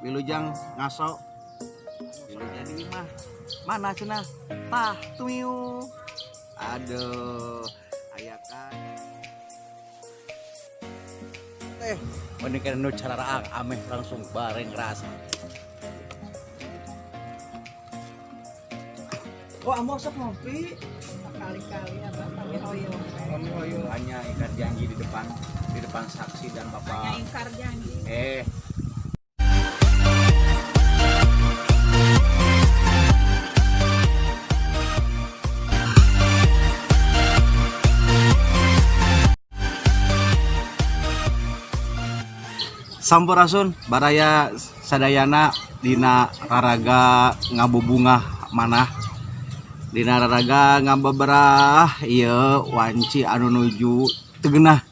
Wilujeng ngaso. Wilujeng di imah. Mana cenah? Tah tumiu. Aduh, aya kan. Teh, mending nu cararaang ameh langsung bareng ras. Oh, ambo sok ngopi. Kali-kali abah kami hoyong. Kami hoyong. Hanya ikat janji di depan saksi dan Hanya bapak. Ingkar janji. Eh. Sampurasun baraya sadayana, dina raraga ngabubungah manah, dina raraga ngabeberah ieu wanci anu nuju teu geunah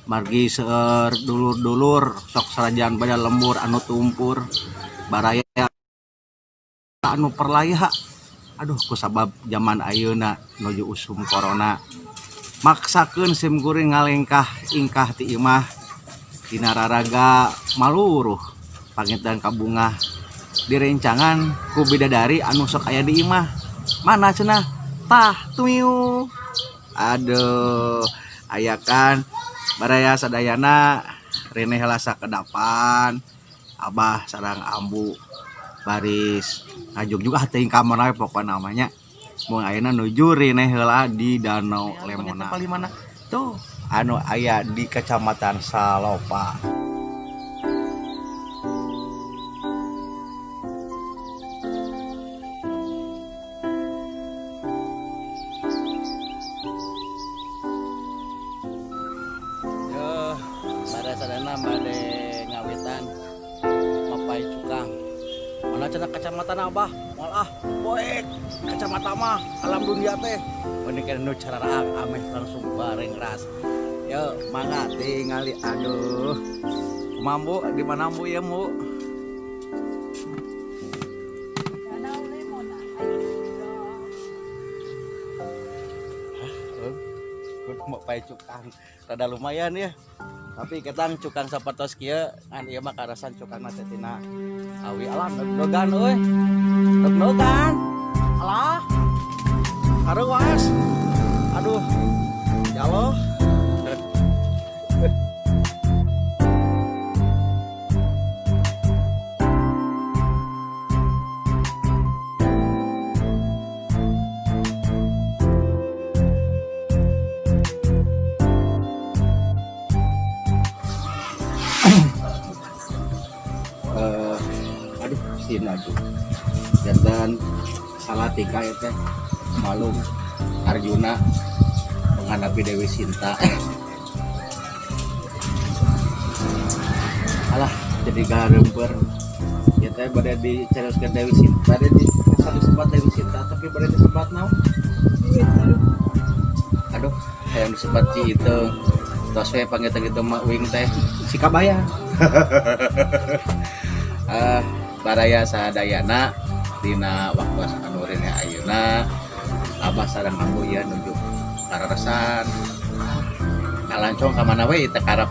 margi seueur dulur-dulur sok sarajan bada lembur anu tumpur baraya anu perlaya. Aduh, kusabab zaman ayeuna nuju usum corona maksakeun sim kuring ngalengkah ingkah ti imah dina raraga maluruh panginten kabungah direncangan ku bidadari anu sok aya di imah. Mana cenah? Tah tumiu. Aduh, aya kan baraya sadayana, rene heula sakedapan abah sareng ambu baris ngajuk juga teuing ka mana we pokona namanya. Mun ayeuna nuju rene heula di Danau Lemona mana tuh anu aya di Kecamatan Salopa. Yo, pada sadana bade ngawitan mapai cukang. Mana cenah kecamatan abah? Moal ah, poek kecamatan mah alam dunia teh. Mending kana nu cararaang ameh langsung bareng ras. Yo, mangga tingali, aduh. Mambu di mana bu ya mu? Danau Lemona. Ayo. Kudu mapai cukang. Rada lumayan ya. Tapi ketang cukang sapertos kieu ngan ieu mah karasan cukangna teh tina awi. Alah, deg-degan euy. Deg-degan. Alah. Hareuwas. Aduh. Ya Allah. Eh, aduh, si aduh. Janten salah tingkah ya teh. Malum Arjuna menghadapi Dewi Sinta. Alah, jadi garemper. Ya teh bade dicarioskeun Dewi Sinta, bade di disebat Dewi Sinta tapi bade disebat naon? Aduh, hayang disebat Ci itu. Tos we panggil gitu mah uing teh si kabaya. Eh, baraya sadayana, dina waktu anu rene ayeuna abah sareng ambu ieu nuju kararesan kalancong ka mana we teh karep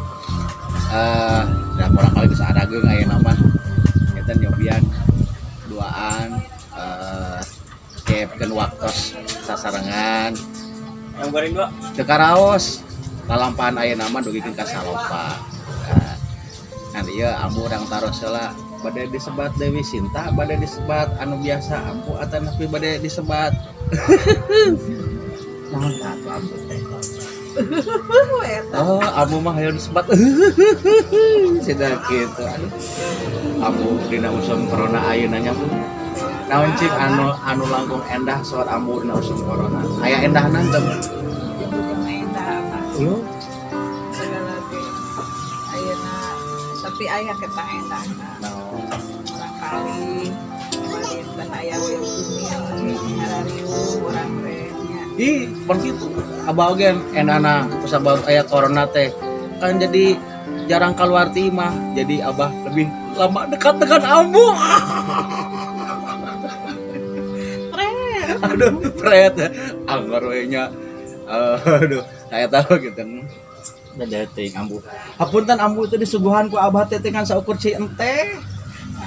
eh da kurang kali bisa arageung ayeuna mah eta nyobian duaan eh keepkeun waktos sasarengan. Yang goreng dua. Teu karaos lalampahan ayeuna mah dugikeun ka Salopa. Nah, ieu ambu urang taros heula, bade disebat Dewi Sinta, bade disebat anu biasa ambu atanapi bade disebat naon tah atuh ambu teh? Oh, ambu mah hayang disebat cenah kitu. Aduh, ambu, dina usum corona ayeuna nya bu, naon cik anu anu langkung endah soal ambu dina usum corona, aya endahna teu? Endah abah. Lu Segala ge. Ayeuna tapi aya ketang endahna. Naon? Barangkali kemarin aya we bumi ngarariung urang teh nya. Ih, pan kitu. Abah oge endahna kusabab aya corona teh kan jadi jarang keluar ti imah, jadi abah lebih lama dekat dengan ambu. Aduh, pret anggar we nya. Aduh, saya tahu gitu beda teuing ambu. Hapunten ambu, itu disuguhan ku abah teh kan saukur ci ente.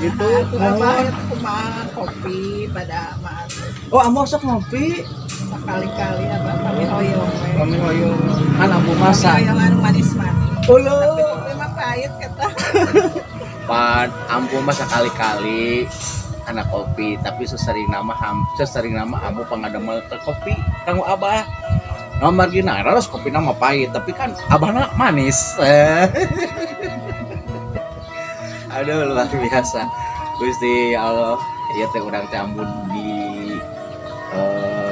Gitu. Atuh abah eta kumaha kopi pada mah atuh. Oh, ambu sok ngopi. Sakali-kali abah kami hoyong we. Kami hoyong kan ambu Kami masak. hoyong anu manis-manis. Ulu. Tapi kopi mah pahit kata. Pan ambu mah sekali-kali anak kopi, tapi sesering nama ambu pangadamel ke kopi kanggo abah. Nomor gina harus kopi nama pahit, tapi kan abahna manis. Aduh, luar biasa. Gusti Allah, ieu teh urang teh ambu di eh,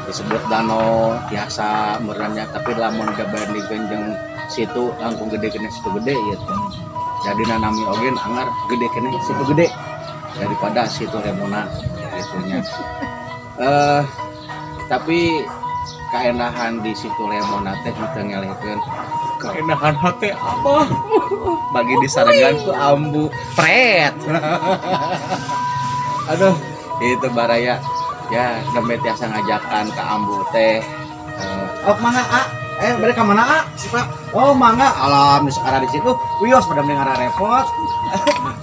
disebut danau biasa meureunya, tapi lamun dibandingkeun jeung situ langkung gede keneh situ gede ieu teh. Jadi nanami oge anggar gede keneh situ gede daripada situ remona gitunya. Tapi kaendahan di situ remona teh teu ngelehkeun kaendahan hate abah bagi disaregan ku ambu pret. Aduh, itu baraya ya nembe tiasa ngajakan ke ambu teh. Oh, mangga a, mereka mana a? Oh, mangga alam di sekarang di situ wios pada mendengar repot.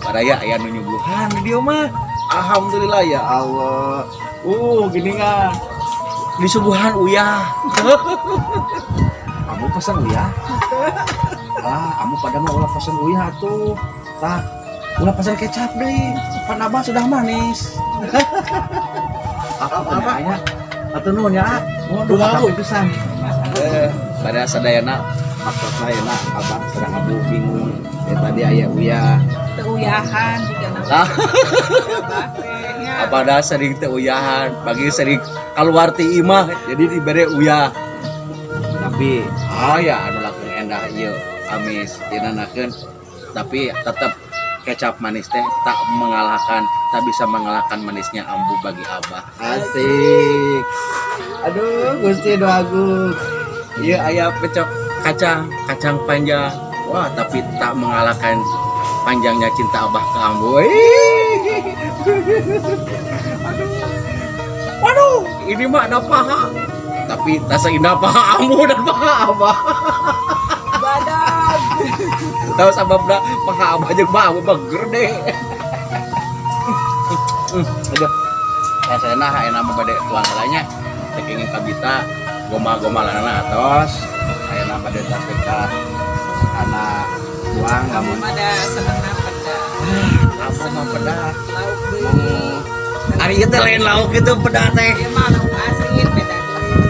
Baraya aya nu nyuguhan di dieu mah. Alhamdulillah ya Allah. Gini kan disuguhan uyah. Kamu pesan uyah? Ah, kamu pada mau ulah pesan uyah tuh. Tah, ulah pesan kecap deh. Pan abah sudah manis. Apa apa? Atau nuhun ya, ah. Nuhun Nuhun. pisan. Pada sadayana maksudna ayeuna abah sedang abu bingung. Ya, tadi aya uyah. Teu uyahan juga nama. Ah. Abah teh nya. Abah dah sering teu uyahan, pagi sering keluar ti imah jadi dibere uyah. Tapi aya anu lakukan endah ieu amis dinanakeun, tapi tetap kecap manis teh tak mengalahkan, tak bisa mengalahkan manisnya ambu bagi abah. Asik. Aduh, Gusti nu agung. Ieu aya pecok kacang, kacang panjang. Wah, tapi tak mengalahkan panjangnya cinta abah ke ambu. Ih. Aduh. Waduh, ini mah ada paha. Tapi tak seindah paha ambu dan paha abah. Badag. Tahu sababna paha abah jeung paha ambu mah gede. Aduh. Ya saya nah ayeuna mah bade tuang heula nya. Teu kenging kabita gomal-gomalanana atos. Ayeuna bade tas ka kana tuang Kamu lamun mah da senengna pedah. Ambu mah pedah. Lauk deui. Ari ieu teh lain lauk itu pedah teh. Ieu mah lauk asin beda deui.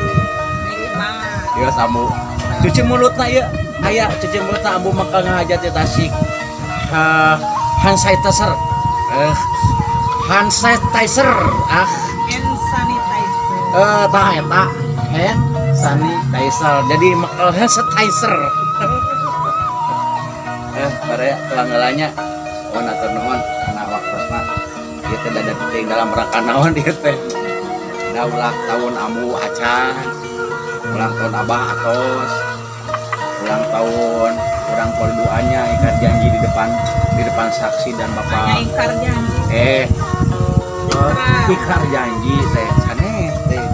Nikmat. Ieu ambu. Cuci mulutna ieu. Aya cuci mulutna ambu mah ngahajat di Tasik. Ha, hand sanitizer. Hand sanitizer. Ah, Hand sanitizer. Tah eta hand sanitizer. Jadi mekel hand sanitizer. Baraya pelanggalannya. Oh, atur nuhun kana waktosna. Ieu teh dada teuing dalam rangka naon ieu teh. Da ulang tahun ambu acan. Ulang tahun abah atos. Ulang tahun urang duanya ingkar janji di depan saksi dan Hanya bapak. ingkar janji. Eh, ikrar janji teh sanes teh.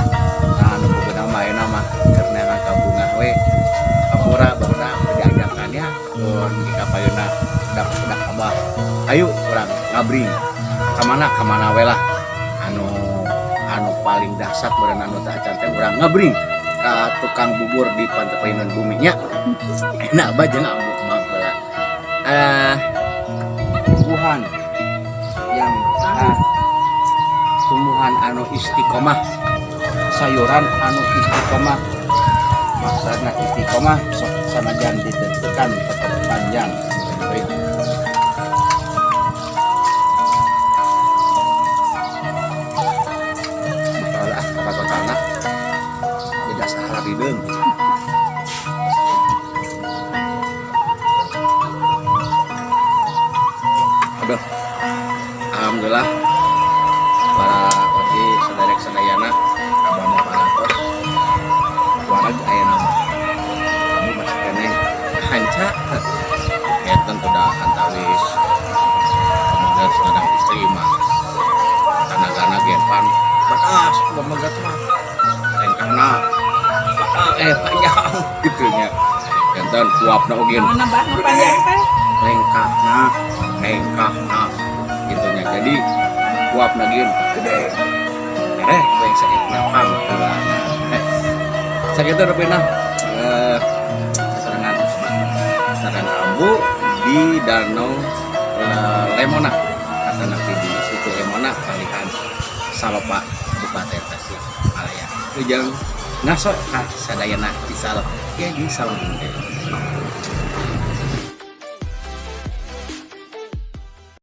Nah, nu boga mah ayeuna mah keur neangan kabungah we. Kapura barudak diajakan ya mun di kapayuna budak-budak abah. Ayo urang ngabring. Kamana kamana we lah. Anu anu paling dahsyat meureun anu teh acan teh urang ngabring ka tukang bubur di pantai payunan bumi nya. Enak abah jeung ambu mah heula. Tumbuhan yang tumbuhan anu istiqomah, sayuran anu istiqomah, maksudna istiqomah sok sanajan ditentukan tetap panjang. Baik. Lah, kata tidak salah hideung. Aduh, alhamdulillah para wargi saderek sadayana abah mah parantos wareg ayeuna mah kamu masih keneh hanca eta udah antawis pameget sareng istri mah tanagana gepan batas pameget mah lengkahna panjang gitu nya janten kuapna oge. Mana bah nu panjang teh? Lengkahna lengkahna. Uapna ge gede. Tereh we saeutikna pangpulana. Sakitu rupina sasarengan sareng ambu di Danau Lemona atanapi di Situ Lemona, Palihan Salopa, Kabupaten Tasikmalaya. Ujang ngaso ka sadayana di Salok ya, di Salok.